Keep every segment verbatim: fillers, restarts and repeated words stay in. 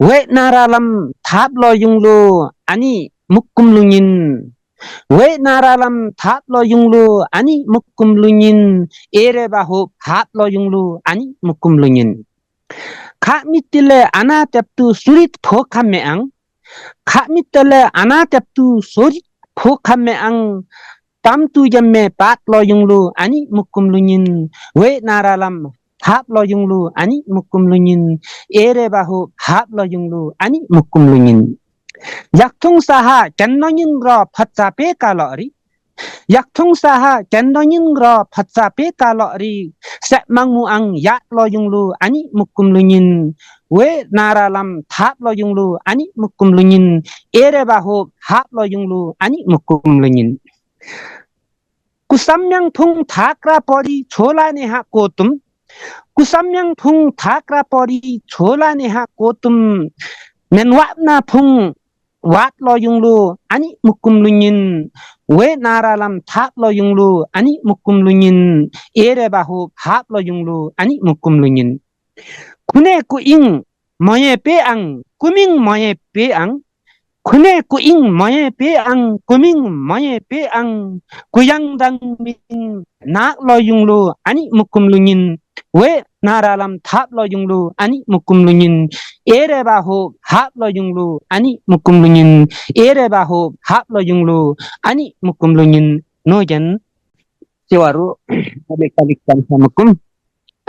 ꓪꓯꓼ ꓠꓽ ꓣ ꓡ ꓟ ꓕꓻ ꓡꓳ ꓣꓳ ꓡꓳ ꓮ ꓠꓲ ꓟꓴ ꓗꓴ ꓡꓳ ꓠꓬꓲ꓿ ꓪꓯꓼ ꓠꓽ ꓣ ꓡ ꓟ ꓕꓻ ꓡꓳ ꓣꓳ ꓡꓳ ꓮ ꓠꓲ ꓟꓴ ꓗꓴ ꓡꓳ ꓠꓬꓲ꓿ ꓰ ꓣꓯ ꓐ ꓦꓳ ꓒ ꓡꓳ ꓣꓳ ꓡꓳ ꓮ ꓠꓲ ꓟꓴ ꓗꓴ ꓡꓳ ꓠꓬꓲ꓿ ꓘꓹ ꓟꓲ ꓔꓲ ꓡꓯ ꓮ ꓠꓹ ꓔꓯ ꓔꓴ ꓢꓴ ꓡꓲ ꓒꓳ ꓘꓹ ꓟꓯ ꓮ ꓘꓹ ꓟꓲ ꓔꓲ ꓡꓯ ꓮ ꓠꓹ ꓔꓯ ꓔꓴ ꓢꓳ ꓙꓲ ꓒꓳ ꓘꓹ ꓟꓯ ꓮ ꓔꓲ ꓔꓴ ꓙ ꓟꓯ ꓑ ꓡꓳ ꓣꓳ ꓡꓳ ꓮ ꓠꓲ ꓟꓴ ꓗꓴ ꓡꓳ ꓠꓬꓲ꓿ ꓪꓯꓼ ꓠꓽ ꓣ ꓡ ꓟ ꓒ ꓡꓳ ꓣꓳ ꓡꓳ ꓮ ꓠꓲ ꓟꓴ ꓗꓴ ꓡꓳ ꓠꓬꓲ꓿ ꓰ ꓣꓯ ꓐ ꓦꓳ ꓒ ꓡꓳ ꓣꓳ ꓡꓳ ꓮ ꓠꓲ ꓟꓴ ꓗꓴ ꓡꓳ ꓠꓬꓲ꓿ ꓬꓲ ꓕꓳ ꓢ ꓦ ꓗꓷ ꓠꓴ ꓠꓬꓲ ꓖꓳ ꓒ ꓞ ꓑꓰ ꓗ ꓡꓳ ꓡꓰ꓿ ꓬꓲ ꓕꓳ ꓢ ꓦ ꓗꓷ ꓠꓴ ꓠꓬꓲ ꓖꓳ ꓒ ꓞ ꓑꓰ ꓗ ꓡꓳ ꓡꓰ꓿ ꓢꓯꓼ ꓟꓽ ꓟꓴ ꓮ ꓬꓹ ꓡꓳ ꓣꓳ ꓡꓳ ꓮ ꓠꓲ ꓟꓴ ꓗꓴ ꓡꓳ ꓠꓬꓲ꓿ ꓪꓯꓼ ꓠꓽ ꓣ ꓡ ꓟ ꓒ ꓡꓳ ꓣꓳ ꓡꓳ ꓮ ꓠꓲ ꓟꓴ ꓗꓴ ꓡꓳ ꓠꓬꓲ꓿ ꓰ ꓣꓯ ꓐ ꓦꓳ ꓒ ꓡꓳ ꓣꓳ ꓡꓳ ꓮ ꓠꓲ ꓟꓴ ꓗꓴ ꓡꓳ ꓠꓬꓲ꓿ ꓗꓴ ꓢ ꓟꓬꓽ ꓒꓳꓽ ꓕ ꓗꓹ ꓑꓳ ꓡꓰ ꓞꓳ ꓡ ꓠꓯ ꓦ ꓗꓳ ꓔꓴ꓿ ꓗꓴ ꓢ ꓟꓬꓽ ꓒꓳꓽ ꓕ ꓗꓹ ꓑꓳ ꓡꓰ ꓞꓳ ꓡ ꓠꓯ ꓦ ꓗꓳ ꓔꓴ꓿ ꓟꓯꓽ ꓪꓽ ꓠꓽ ꓒꓳꓽ ꓪꓽ ꓡꓳ ꓣꓳ ꓡꓳ ꓮ ꓠꓲ ꓟꓴ ꓗꓴ ꓡꓳ ꓠꓬꓲ꓿ ꓪꓯꓼ ꓠꓽ ꓣ ꓡ ꓟ ꓒ ꓡꓳ ꓣꓳ ꓡꓳ ꓮ ꓠꓲ ꓟꓴ ꓗꓴ ꓡꓳ ꓠꓬꓲ꓿ ꓰ ꓣꓯ ꓐ ꓦꓳ ꓒ ꓡꓳ ꓣꓳ ꓡꓳ ꓮ ꓠꓲ ꓟꓴ ꓗꓴ ꓡꓳ ꓠꓬꓲ꓿ ꓘꓴ ꓠꓯ ꓗꓴ ꓲ ꓟꓽ ꓬꓰ ꓑꓰ ꓮ ꓗꓴ ꓟꓲ ꓟꓽ ꓬꓰ ꓑꓰ ꓮ ꓘꓴ ꓠꓯ ꓗꓴ ꓲ ꓟꓽ ꓬꓰ ꓑꓰ ꓮ ꓗꓴ ꓟꓲ ꓟꓽ ꓬꓰ ꓑꓰ ꓮ ꓗꓴ ꓬꓲ ꓓꓻ ꓟꓲ ꓠꓽ ꓡꓳ ꓣꓳ ꓡꓳ ꓮ ꓠꓲ ꓟꓴ ꓗꓴ ꓡꓳ ꓠꓬꓲ꓿ ꓪꓯꓼ ꓠꓽ ꓣ ꓡ ꓟ ꓒ ꓡꓳ ꓣꓳ ꓡꓳ ꓮ ꓠꓲ ꓟꓴ ꓗꓴ ꓡꓳ ꓠꓬꓲ꓿ ꓰ ꓣꓯ ꓐ ꓦꓳ ꓒ ꓡꓳ ꓣꓳ ꓡꓳ ꓮ ꓠꓲ ꓟꓴ ꓗꓴ ꓡꓳ ꓠꓬꓲ꓿ ꓰ ꓣꓯ ꓐ ꓦꓳ ꓒ ꓡꓳ ꓣꓳ ꓡꓳ ꓮ ꓠꓲ ꓟꓴ ꓗꓴ ꓡꓳ ꓠꓬꓲ꓿ ꓠꓴ ꓙꓬ ꓢꓲ ꓪꓽ ꓣꓳ ꓮ ꓡꓲ ꓗꓹ ꓡꓲ ꓗꓹ ꓟꓴ ꓗꓴ ꓔ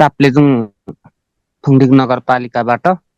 ꓑ ꓡꓰ ꓜꓴ ꓒꓴꓽ ꓓꓰ ꓠꓽ ꓗꓪ ꓑ ꓡꓲ ꓗꓹ ꓐ ꓔꓳ